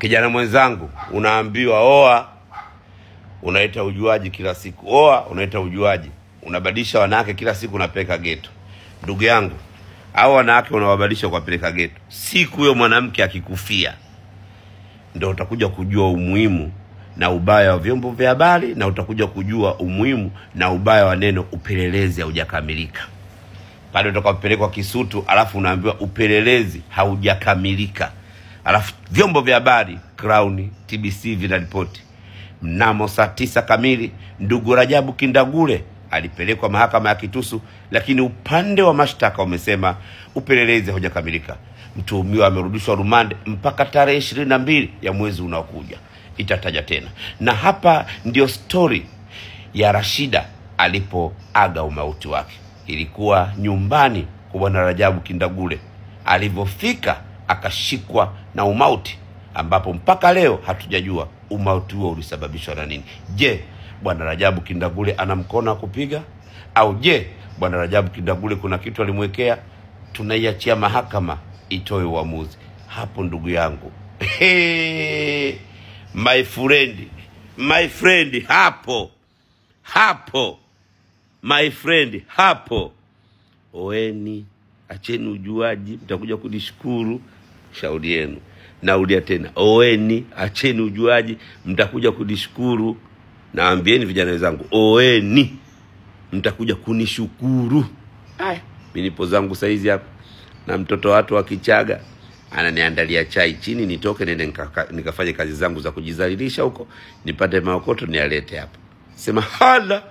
Kijana mwenzangu, unaambiwa oa, unaita ujuaji kila siku. Oa, unaita ujuaji. Unabadilisha wanawake kila siku, unapeleka geto. Ndugu yangu, hao wanawake unawabadilisha kuwapeleka geto. Siku hiyo mwanamke akikufia, ndio utakuja kujua umuhimu na ubaya wa vyombo vya habari, na utakuja kujua umuhimu na ubaya wa neno upelelezi haujakamilika. Pale utakapelekwa Kisutu, alafu unaambiwa upelelezi haujakamilika, alafu vyombo vya habari Crown, TBC vinaripoti mnamo saa 9 kamili ndugu Rajabu Kindagule alipelekwa mahakama ya Kitusu, lakini upande wa mashtaka umesema upelelezi haujakamilika. Mtuhumiwa amerudishwa rumande mpaka tarehe 22 ya mwezi unaokuja. Itataja tena. Na hapa ndio story ya Rashida alipoaga umauti wake. Ilikuwa nyumbani kwa bwana Rajabu Kindagule. Alipofika akashikwa na umauti, ambapo mpaka leo hatujajua umauti huo ulisababishwa na nini. Je, bwana Rajabu Kindagule ana mkono wa kupiga? Au je, bwana Rajabu Kindagule kuna kitu alimwekea? Tunaiachia mahakama itoe uamuzi hapo, ndugu yangu. Hey, my friend, my friend, hapo hapo, my friend, hapo. Oeni, acheni ujuaji, mtakuja kunishukuru. Shauri yenu. Naulia tena, oeni, acheni ujuaji, mtakuja kunishukuru. Naambieni vijana wenzangu, oeni, mtakuja kunishukuru. Haya, mimi nipo zangu saizi hapa na mtoto watu wa Kichaga ananiandalia chai chini, nitoke nende nikafanye kazi zangu za kujizalilisha huko, nipate maokoto nialete hapa. Sema hala.